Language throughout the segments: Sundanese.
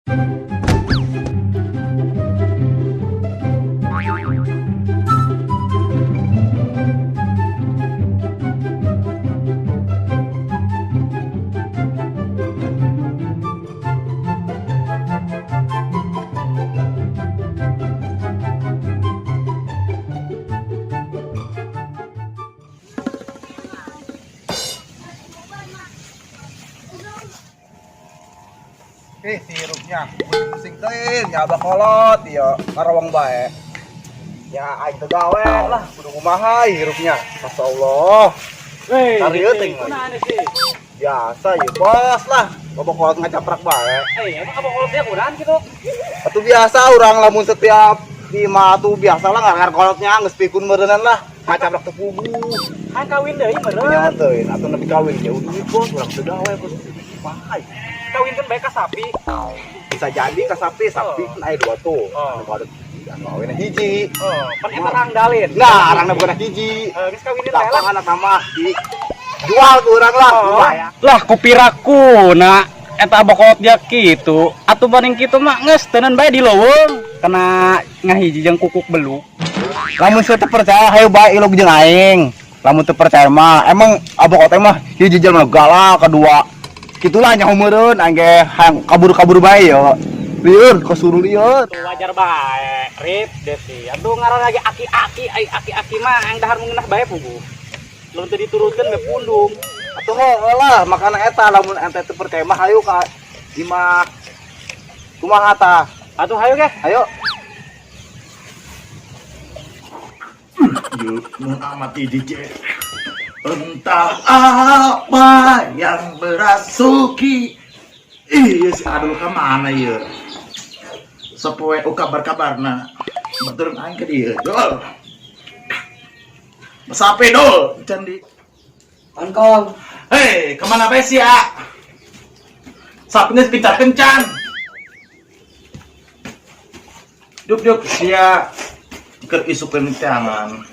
Eh, sirupnya pusing teuing nya abah kolot ieu karawang bae. Ya aing teu gawe lah, kudu kumaha hirupnya. Masyaallah. Hei, Tarieu teuing. Kunaon sih? Biasa ya bos lah. Bapak kolot ngacaprak bae. Eh, emang abah kolot dia kunaon gitu? Atuh biasa urang lamun setiap di imah tuh biasa lah ngarang kolotnya geus pikun meureunnan lah. Ngacaprak teu puguh. Kan kawin deui meureun. Nya teuing atuh nepi kawin jauh duit bos, urang teu gawe bos. Kumaha? Kawinkeun bae ka sapi. Bisa jadi ka sapi, sapi kan aya dua tuh. Oh. Anu ada hiji, anu awena hiji. Oh, pan eta rangdalin. Nah, arangna bukan hiji. Eh, geus kawinin bae lah. Lapangan sama di jual ke urang lah. Oh. Lumayan. Lah kupiraku na eta abah kolot dia kitu. Atuh banding kitu mah geus teunan bae di leuweung kena ngahiji jeung kukuk beluk. Lamun saya teu percaya hayu bae ilok jeung aing. Lamun teu percaya mah emang abah kolot mah hiji jelema galak kedua. Kitulah nyaho meureun aing ge hayang kabur-kabur bae yo. Lieur kasuruh lieur. Tuh wajar bae, Rip Desi. Aduh ngaran lagi aki-aki, ai aki-aki mah yang dahar mengenah bae puguh. Lamun teu diturutkeun be pundung. Atuh heuh lah makana eta lamun ente teu percaya mah hayu ka imah. Kumaha tah? Atuh hayu ge. Ayo. Yuk, mengamati DJ. Entah apa yang merasuki. Iya si Adul ke mana ya? Sepoe kabar-kabarna. Betul aing ke dia. Dol. Sape dol, candi. Kongkong, Hei, kemana bae sih ya? Sapinya pintar kencan. Duk duk sia keur isuk kencangan.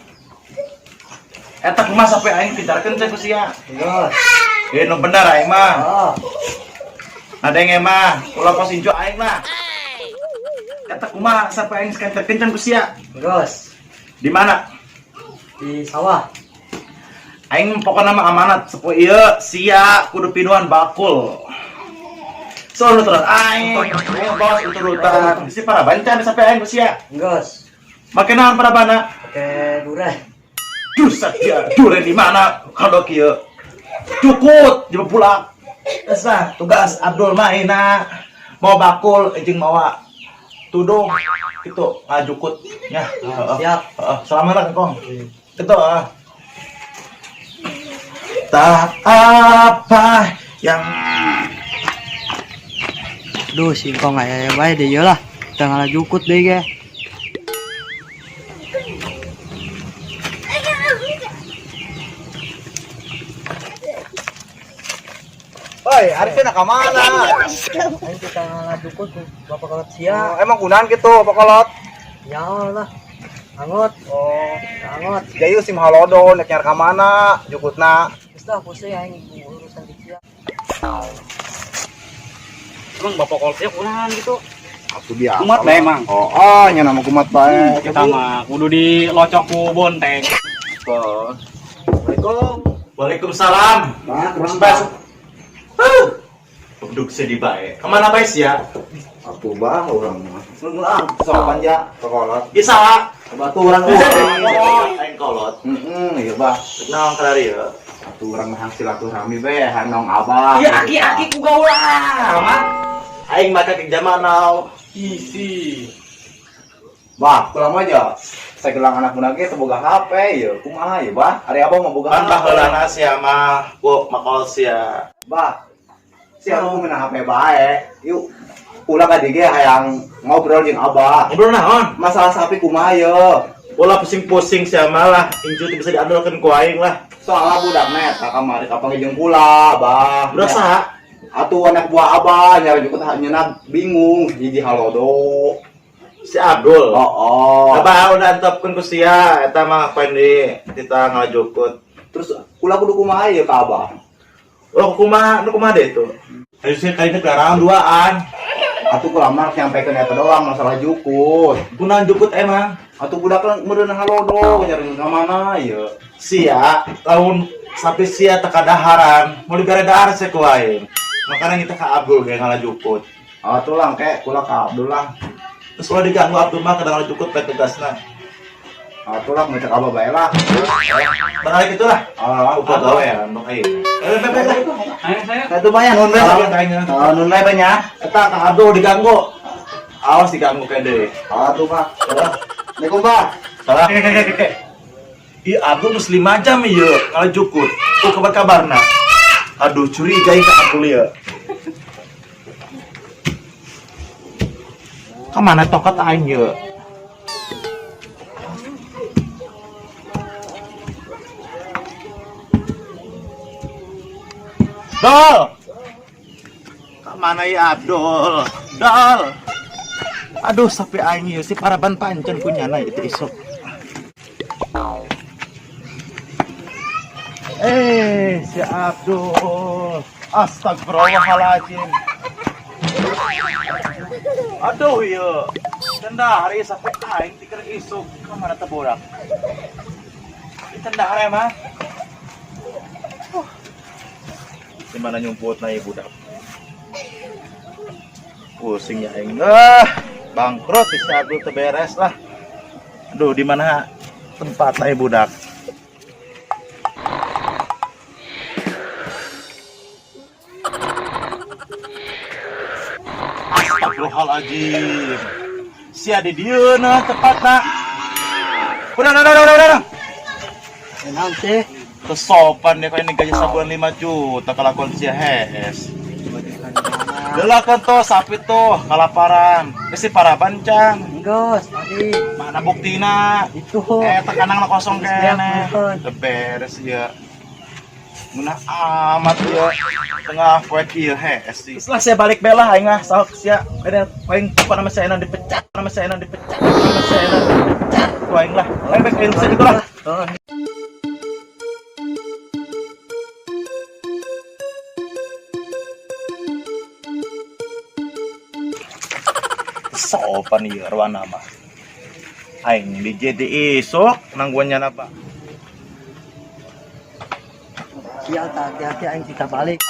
Eta kumaha sampai aing pintar kencan ku sia. terus. Eh, nu bener aing mah. Oh, Ada yang mah, ulah kos injo aing lah. Eta kumaha sampai aing pintar kencan ku sia. terus. Di mana? Di sawah. Aing pokokna mah amanat sepoe ieu sia kudu pinuan bakul. So nu turut aing, bos turutan. Bisi para bancan sampai aing ku sia. Terus. Make naon parabana? Pakai durian. Duh dia, duren di mana? Kalau kieu. Cukut, jemput pulang. Geus lah, tugas Abdul Maina mau bakul jeung mawa tudung itu ngajukut nya. Heeh. Siap. Heeh, selamat lah Kong. Itu ah. Tak apa yang Duh, singkong aya bae deh ieu lah. Teu ngalajukut deui ge. Oi, Arifin ka mana? Aing kita ngalajukut ku bapak kolot sia. Oh, emang kunaon gitu Bapak kolot? Ya lah. Angot, Oh, angot. jayu sim halodo nek nyar ka mana jukutna. Geus lah pusing aing urusan di sia. Emang bapak kolot dia kunaon gitu? Atuh biasa. Kumat bae emang. Oh, oh nya nama kumat bae. Kita mah kudu dilocok ku bonteng. Oh. Assalamualaikum. Waalaikumsalam. Nah, Terus bas. Duduk sedih bae. Kemana bae sia? Atuh bah urang mah. Ah, sopan ja ke kolot. Bisa. Batu urang Aing kolot. Heeh, iya bah. Naon karari ya? Atuh urang mah silaturahmi bae hanong abah. Iya aki-aki ku gaul amat. Aing maka ke zaman now. Isi. Bah, pulang aja. Saya gelang anak muda ge teu boga HP ya. Kumaha ya, bah? Ari abah mah boga Kan HP. baheulana sia mah ku makol sia. Bah, si aku menang HP bae. Yuk, ulah ka dieu ge hayang ngobrol jeung abah. Ngobrol naon? Masalah sapi kumaha ye? Ulah pusing-pusing sia mah lah. Incu teu bisa diandalkeun ku aing lah. Soalnya budak eta kamari kapanggih jeung kula, bah. Budak saha? Atuh anak buah abah nyari jukut nyeuna bingung hiji halodo. Si Abdul. Oh, oh. Abah udah antepkeun ku sia eta mah pan di kita ngajukut. Terus kula kudu kumaha ye ka abah? Ulah kumaha, nu kumaha deh itu? Ayo sih kali ini kelarang duaan. Atuh kula mah nyampaikan eta doang masalah jukut. Kunaon jukut emang? Atuh budak meureun halodo nyari ka mana ieu. Sia, lamun sapi sia teu kadaharan, mau dibere dahar sia ku aing. Makanya kita ke Abdul ge ngala jukut. Atuh lah engke kula ka Abdul lah. Terus ulah diganggu Abdul mah kadang ngala jukut bae tugasna. Atuh lah ngecek abah bae lah. Barang gitu lah. Ah, Aku gawean dok aing. Eh, eh, eh, eh. Ayo saya. Nah, itu banyak nun bae. Salam kayaknya. Ah, nun bae banyak. Eta Kang Abdul diganggu. Awas diganggu kayak deh. Atuh Pak. Assalamualaikum Pak. Salah. Keke. Ih, Abdul geus 5 jam ieu ngala jukut. Tuh kabar-kabarna. Aduh, curiga ieu ka Abdul ieu. Kemana tokat aing ieu? Dol. Kemana ya Abdul? Dol. Aduh, sapi aing ieu si paraban pancen kunyana itu isuk. Eh, si Abdul. Astagfirullahaladzim. Aduh, iya. Tenda hari sapi aing tikar isuk kemana teh borak? Tenda hari mah. Di mana nyumput na budak? Pusing ya aing. Ah, bangkrut si Abdul teu beres lah. Aduh, di mana tempat na budak? Astagfirullahaladzim. Sia di dieu nah tepatna. Udah. Naon sih? Kesopan deh kau ini gaji sabulan 5 juta kelakuan sia hees. Delakan tuh sapi tuh kalaparan. Geus si paraban can. Enggos, tadi Mana buktina? itu. Eh tekanang kosong kene. Beres. Beres ya. Munah amat ya. Tengah poe kieu hees sih. Setelah saya balik belah aing ah saok sia ada aing apa nama saya dipecat, nama saya dipecat, nama saya dipecat. Ku aing lah. Aing baik aing gitu lah. Oh. Sopan ieu arwana mah. Aing di jadi isuk nangguannya apa? Sial tak hati-hati aing kita balik.